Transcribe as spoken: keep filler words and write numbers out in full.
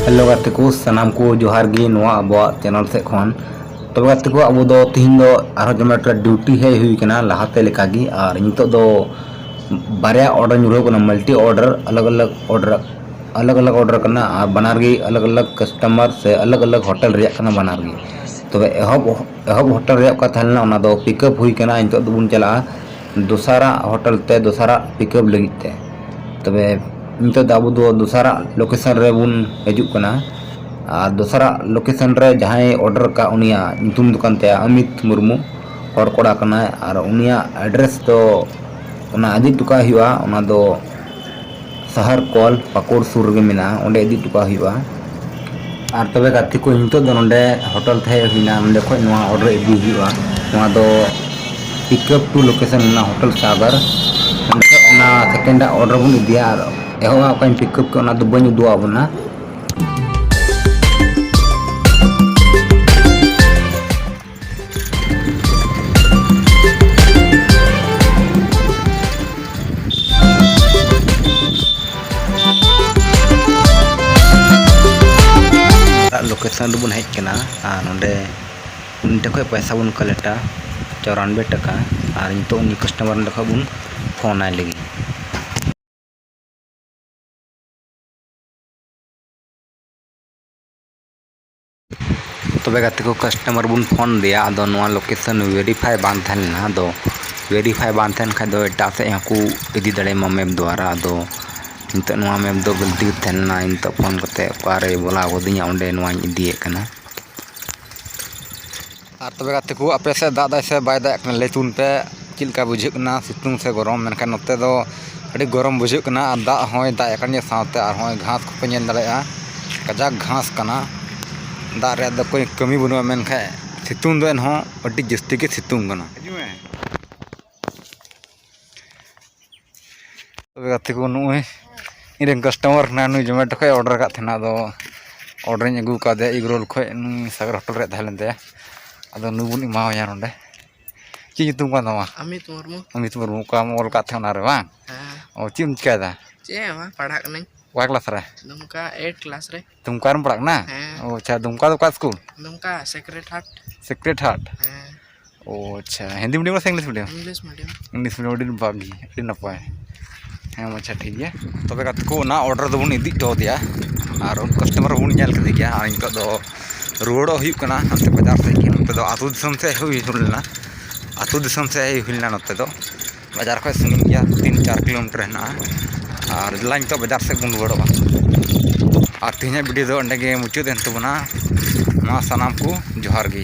Hello ᱜᱟᱛᱮ ᱠᱚ, ᱥᱟᱱᱟᱢ ᱠᱚ ᱡᱚᱦᱟᱨ ᱜᱮ ᱱᱚᱣᱟ ᱟᱵᱚᱣᱟᱜ ᱪᱮᱱᱮᱞ ᱥᱮᱫ ᱠᱷᱚᱱ᱾ ᱛᱚᱵᱮ ᱜᱟᱛᱮ ᱠᱚ, ᱟᱵᱚ ᱫᱚ ᱛᱤᱦᱤᱧ ᱫᱚ ᱟᱨᱦᱚᱸ ᱡᱚᱢᱮᱴᱳ ᱨᱮ ᱰᱤᱭᱩᱴᱤ ᱦᱮᱡ ᱦᱩᱭ ᱠᱟᱱᱟ ᱞᱟᱦᱟᱛᱮ ᱞᱮᱠᱟᱜᱮ, ᱟᱨ ᱱᱤᱛᱚᱜ ᱫᱚ ᱵᱟᱨᱭᱟ ᱚᱰᱟᱨ ᱧᱩᱨᱦᱟᱹᱣ ᱠᱟᱱᱟ, ᱢᱟᱞᱴᱤ ᱚᱰᱟᱨ, ᱟᱞᱟᱜᱽ ᱟᱞᱟᱜᱽ ᱚᱰᱟᱨ, ᱟᱞᱟᱜᱽ ᱟᱞᱟᱜᱽ ᱚᱰᱟᱨ ᱠᱟᱱᱟ, ᱟᱨ ᱵᱟᱱᱟᱨ ᱜᱮ ᱟᱞᱟᱜᱽ ᱟᱞᱟᱜᱽ ᱠᱟᱥᱴᱚᱢᱟᱨ ᱥᱮ ᱟᱞᱟᱜᱽ ᱟᱞᱟᱜᱽ ᱦᱳᱴᱮᱞ ᱨᱮᱭᱟᱜ ᱠᱟᱱᱟ ᱵᱟᱱᱟᱨ ᱜᱮ᱾ ᱛᱚᱵᱮ ᱮᱦᱚᱵ, ᱮᱦᱚᱵ ᱦᱳᱴᱮᱞ ᱨᱮᱭᱟᱜ ᱚᱠᱟ ᱛᱟᱦᱮᱸ ᱞᱮᱱᱟ, ᱚᱱᱟ ᱫᱚ ᱯᱤᱠᱟᱯ ᱦᱩᱭ ᱠᱟᱱᱟ᱾ ᱱᱤᱛᱚᱜ ᱫᱚᱵᱚᱱ ᱪᱟᱞᱟᱜᱼᱟ ᱫᱚᱥᱟᱨᱟᱜ ᱦᱳᱴᱮᱞ ᱛᱮ, ᱫᱚᱥᱟᱨᱟᱜ ᱯᱤᱠᱟᱯ ᱞᱟᱹᱜᱤᱫ ᱛᱮ᱾ ᱛᱚᱵᱮ ᱱᱤᱛᱚᱜ ᱫᱚ ᱟᱵᱚ ᱫᱚ ᱫᱚᱥᱟᱨᱟᱜ ᱞᱳᱠᱮᱥᱚᱱ ᱨᱮᱵᱚᱱ ᱦᱤᱡᱩᱜ ᱠᱟᱱᱟ᱾ ᱟᱨ ᱫᱚᱥᱟᱨᱟᱜ ᱞᱳᱠᱮᱥᱚᱱ ᱨᱮ ᱡᱟᱦᱟᱸᱭ ᱚᱰᱟᱨ ᱟᱠᱟᱫ, ᱩᱱᱤᱭᱟᱜ ᱧᱩᱛᱩᱢ ᱫᱚ ᱠᱟᱱ ᱛᱟᱭᱟ ᱟᱢᱤᱛ ᱢᱩᱨᱢᱩ, ᱦᱚᱲ ᱠᱚᱲᱟ ᱠᱟᱱᱟᱭ᱾ ᱟᱨ ᱩᱱᱤᱭᱟᱜ ᱮᱰᱨᱮᱥ ᱫᱚ ᱚᱱᱟ ᱤᱫᱤ ᱦᱚᱴᱚ ᱠᱟᱜ ᱦᱩᱭᱩᱜᱼᱟ, ᱚᱱᱟ ᱫᱚ ᱥᱟᱦᱟᱨ ᱠᱚᱞ ᱯᱟᱹᱠᱩᱲ ᱥᱩᱨ ᱨᱮᱜᱮ ᱢᱮᱱᱟᱜᱼᱟ, ᱚᱸᱰᱮ ᱤᱫᱤ ᱦᱚᱴᱚ ᱠᱟᱜ ᱦᱩᱭᱩᱜᱼᱟ᱾ ᱟᱨ ᱛᱚᱵᱮ ᱜᱟᱛᱮ ᱠᱚ, ᱱᱤᱛᱚᱜ ᱫᱚ ᱱᱚᱰᱮ ᱦᱳᱴᱮᱞ ᱛᱟᱦᱮᱸ ᱦᱩᱭᱱᱟ, ᱱᱚᱰᱮ ᱠᱷᱚᱡ ᱱᱚᱣᱟ ᱚᱰᱟᱨ ᱤᱫᱤ ᱦᱩᱭᱩᱜᱼᱟ᱾ ᱱᱚᱣᱟ ᱫᱚ ᱯᱤᱠᱟᱯ ᱴᱩ ᱞᱳᱠᱮᱥᱚᱱ ᱢᱮᱱᱟᱜᱼᱟ, ᱦᱳᱴᱮᱞ ᱥᱟᱜᱚᱨ᱾ ᱚᱸᱰᱮ ᱠᱷᱚᱡ ᱚᱱᱟ ᱥᱮᱠᱮᱱᱰᱟᱜ ᱚᱰᱟᱨ ᱵᱚᱱ ᱤᱫᱤᱭᱟ, ᱟᱨ ᱮᱦᱚᱵ ᱚᱠᱟᱧ ᱯᱤᱠᱟᱯ ᱠᱮᱫ, ᱚᱱᱟ ᱫᱚ ᱵᱟᱹᱧ ᱩᱫᱩᱜ ᱟᱵᱚᱱᱟ᱾ ᱞᱳᱠᱮᱥᱚᱱ ᱨᱮᱵᱚᱱ ᱦᱮᱡ ᱠᱟᱱᱟ, ᱟᱨ ᱱᱚᱰᱮ ᱩᱱᱤ ᱴᱷᱮᱱ ᱠᱷᱚᱱ ᱯᱚᱭᱥᱟ ᱵᱚᱱ ᱠᱟᱞᱮᱠᱴᱟ, ᱪᱚᱣᱨᱟᱱᱵᱮ ᱴᱟᱠᱟ᱾ ᱟᱨ ᱱᱤᱛᱚᱜ ᱩᱱᱤ ᱠᱟᱥᱴᱚᱢᱟᱨ ᱚᱸᱰᱮ ᱠᱷᱚᱱ ᱵᱚᱱ ᱯᱷᱳᱱ ᱟᱭ ᱞᱟᱹᱜᱤᱫ᱾ ᱛᱚᱵᱮ ᱜᱟᱛᱮ ᱠᱚ, ᱠᱟᱥᱴᱚᱢᱟᱨ ᱵᱚᱱ ᱯᱷᱳᱱ ᱟᱫᱮᱭᱟ, ᱟᱫᱚ ᱱᱚᱣᱟ ᱞᱳᱠᱮᱥᱚᱱ ᱵᱷᱮᱨᱤᱯᱷᱟᱭ ᱵᱟᱝ ᱛᱟᱦᱮᱸ ᱞᱮᱱᱟ᱾ ᱟᱫᱚ ᱵᱷᱮᱨᱤᱯᱷᱟᱭ ᱵᱟᱝ ᱛᱟᱦᱮᱱ ᱠᱷᱟᱡ ᱫᱚ ᱮᱴᱟᱜ ᱥᱮᱫ ᱦᱚᱸᱠᱚ ᱤᱫᱤ ᱫᱟᱲᱮᱭᱟᱢᱟ ᱢᱮᱯ ᱫᱚᱣᱟᱨᱟ᱾ ᱟᱫᱚ ᱱᱤᱛᱚᱜ ᱱᱚᱣᱟ ᱢᱮᱯ ᱫᱚ ᱜᱟᱹᱞᱛᱤ ᱜᱮ ᱛᱟᱦᱮᱸ ᱞᱮᱱᱟ, ᱱᱤᱛᱚᱜ ᱯᱷᱳᱱ ᱠᱟᱛᱮ ᱚᱠᱟᱨᱮ ᱵᱚᱞᱟ ᱠᱟᱫᱤᱧᱟ, ᱚᱸᱰᱮ ᱱᱚᱣᱟᱧ ᱤᱫᱤᱭᱮᱫ ᱠᱟᱱᱟ᱾ ᱟᱨ ᱛᱚᱵᱮ ᱜᱟᱛᱮ ᱠᱚ, ᱟᱯᱮ ᱥᱮᱫ ᱫᱟᱜ ᱫᱟᱭ ᱥᱮ ᱵᱟᱭ ᱫᱟᱜ ᱮᱫ ᱠᱟᱱᱟ, ᱞᱟᱹᱭ ᱛᱟᱵᱚᱱ ᱯᱮ ᱪᱮᱫ ᱞᱮᱠᱟ ᱵᱩᱡᱷᱟᱹᱜ ᱠᱟᱱᱟ, ᱥᱤᱛᱩᱝ ᱥᱮ ᱜᱚᱨᱚᱢ? ᱢᱮᱱᱠᱷᱟᱱ ᱱᱚᱛᱮ ᱫᱚ ᱟᱹᱰᱤ ᱜᱚᱨᱚᱢ ᱵᱩᱡᱷᱟᱹᱜ ᱠᱟᱱᱟ, ᱟᱨ ᱫᱟᱜ ᱦᱚᱸᱭ ᱫᱟᱜ ᱮᱫ ᱠᱟᱱ ᱜᱮᱭᱟ, ᱥᱟᱶᱛᱮ ᱟᱨᱦᱚᱸ ᱜᱷᱟᱥ ᱠᱚᱯᱮ ᱧᱮᱞ ᱫᱟᱲᱮᱭᱟᱜᱼᱟ, ᱠᱟᱡᱟᱠ ᱜᱷᱟᱥ ᱠᱟᱱᱟ᱾ ᱫᱟᱜ ᱨᱮᱭᱟᱜ ᱫᱚ ᱠᱳᱭ ᱠᱟᱹᱢᱤ ᱵᱟᱹᱱᱩᱜᱼᱟ, ᱢᱮᱱᱠᱷᱟᱱ ᱥᱤᱛᱩᱝ ᱫᱚ ᱮᱱᱦᱚᱸ ᱟᱹᱰᱤ ᱡᱟᱹᱥᱛᱤ ᱜᱮ ᱥᱤᱛᱩᱝ ᱠᱟᱱᱟ᱾ ᱛᱚᱵᱮ ᱜᱟᱛᱮ ᱠᱚ, ᱱᱩᱜᱼᱩᱭ ᱤᱧᱨᱮᱱ ᱠᱟᱥᱴᱚᱢᱟᱨ ᱠᱟᱱᱟᱭ, ᱱᱩᱭ ᱡᱚᱢᱮᱴᱳ ᱠᱷᱚᱱ ᱚᱰᱟᱨ ᱟᱠᱟᱫ ᱛᱟᱦᱮᱱᱟ᱾ ᱟᱫᱚ ᱚᱰᱟᱨᱤᱧ ᱟᱹᱜᱩ ᱠᱟᱫᱮᱭᱟ ᱮᱜᱽᱨᱳᱞ ᱠᱷᱚᱱ, ᱱᱩᱭ ᱥᱟᱜᱚᱨ ᱦᱳᱴᱮᱞ ᱨᱮᱭᱟᱜ ᱛᱟᱦᱮᱸ ᱞᱮᱱ ᱛᱟᱭᱟ᱾ ᱟᱫᱚ ᱱᱩᱭ ᱵᱚᱱ ᱮᱢᱟᱣᱟᱭᱟ ᱱᱚᱰᱮ᱾ ᱪᱮᱫ ᱧᱩᱛᱩᱢ ᱠᱟᱱ ᱛᱟᱢᱟ? ᱟᱢᱤᱛ ᱢᱩᱨᱢᱩ᱾ ᱟᱢᱤᱛ ᱢᱩᱨᱢᱩ, ᱚᱠᱟᱢ ᱚᱞ ᱠᱟᱫ ᱛᱟᱦᱮᱸ ᱚᱱᱟᱨᱮ ᱵᱟᱝ? ᱦᱮᱸ᱾ ᱚ, ᱪᱮᱫ ᱮᱢ ᱪᱤᱠᱟᱹᱭᱮᱫᱟ? ᱪᱮᱫ ᱦᱚᱸ ᱵᱟᱝ, ᱯᱟᱲᱦᱟᱜ ᱠᱟᱹᱱᱟᱹᱧ᱾ ᱚᱠᱟ ᱠᱞᱟᱥ ᱨᱮ? ᱫᱩᱢᱠᱟ ᱮᱭᱤᱴ ᱠᱞᱟᱥ ᱨᱮ᱾ ᱫᱩᱢᱠᱟ ᱨᱮᱢ ᱯᱟᱲᱦᱟᱜ ᱠᱟᱱᱟ? ᱦᱮᱸ᱾ ᱚ ᱟᱪᱪᱷᱟ, ᱫᱩᱢᱠᱟ ᱫᱚ ᱚᱠᱟ ᱥᱠᱩᱞ? ᱫᱩᱢᱠᱟ ᱥᱮᱠᱨᱮᱴ ᱦᱟᱨᱴ᱾ Secret heart? ᱦᱮᱸ᱾ ᱚ ᱟᱪᱪᱷᱟ, ᱦᱤᱱᱫᱤ ᱢᱤᱰᱤᱭᱟᱢ ᱥᱮ English medium? English medium. English medium, ᱟᱹᱰᱤ ᱵᱷᱟᱹᱜᱤ, ᱟᱹᱰᱤ ᱱᱟᱯᱟᱭ᱾ ᱦᱮᱸ ᱟᱪᱪᱷᱟ, ᱴᱷᱤᱠ ᱜᱮᱭᱟ᱾ ᱛᱚᱵᱮ ᱜᱟᱛᱮ ᱠᱚ, ᱚᱱᱟ ᱚᱰᱟᱨ ᱫᱚᱵᱚᱱ ᱤᱫᱤ ᱦᱚᱴᱚ ᱟᱫᱮᱭᱟ ᱟᱨ ᱩᱱᱠᱩ ᱠᱟᱥᱴᱚᱢᱟᱨ ᱦᱚᱸᱵᱚᱱ ᱧᱮᱞ ᱠᱮᱫᱮ ᱜᱮᱭᱟ᱾ ᱟᱨ ᱱᱤᱛᱚᱜ ᱫᱚ ᱨᱩᱣᱟᱹᱲᱚᱜ ᱦᱩᱭᱩᱜ ᱠᱟᱱᱟ ᱦᱟᱱᱛᱮ ᱵᱟᱡᱟᱨ ᱥᱮᱫ ᱜᱮ᱾ ᱱᱚᱛᱮ ᱫᱚ ᱟᱹᱛᱩ ᱫᱤᱥᱚᱢ ᱥᱮᱫ ᱦᱩᱭ ᱦᱩᱭ ᱞᱮᱱᱟ, ᱟᱹᱛᱩ ᱫᱤᱥᱚᱢ ᱥᱮᱫ ᱦᱮᱡ ᱦᱩᱭ ᱞᱮᱱᱟ᱾ ᱱᱚᱛᱮ ᱫᱚ ᱵᱟᱡᱟᱨ ᱠᱷᱚᱱ ᱥᱟᱺᱜᱤᱧ ᱜᱮᱭᱟ, ᱛᱤᱱ ᱪᱟᱨ ᱠᱤᱞᱳᱢᱤᱴᱟᱨ ᱦᱮᱱᱟᱜᱼᱟ᱾ ᱟᱨ ᱫᱮᱞᱟ ᱱᱤᱛᱚᱜ ᱵᱟᱡᱟᱨ ᱥᱮᱫ ᱵᱚᱱ ᱨᱩᱣᱟᱹᱲᱚᱜᱼᱟ᱾ ᱟᱨ ᱛᱮᱦᱮᱧᱟᱜ ᱵᱷᱤᱰᱤᱭᱳ ᱫᱚ ᱚᱸᱰᱮ ᱜᱮ ᱢᱩᱪᱟᱹᱫ ᱮᱱ ᱛᱟᱵᱚᱱᱟ᱾ ᱢᱟ ᱥᱟᱱᱟᱢ ᱠᱚ ᱡᱚᱦᱟᱨ ᱜᱮ᱾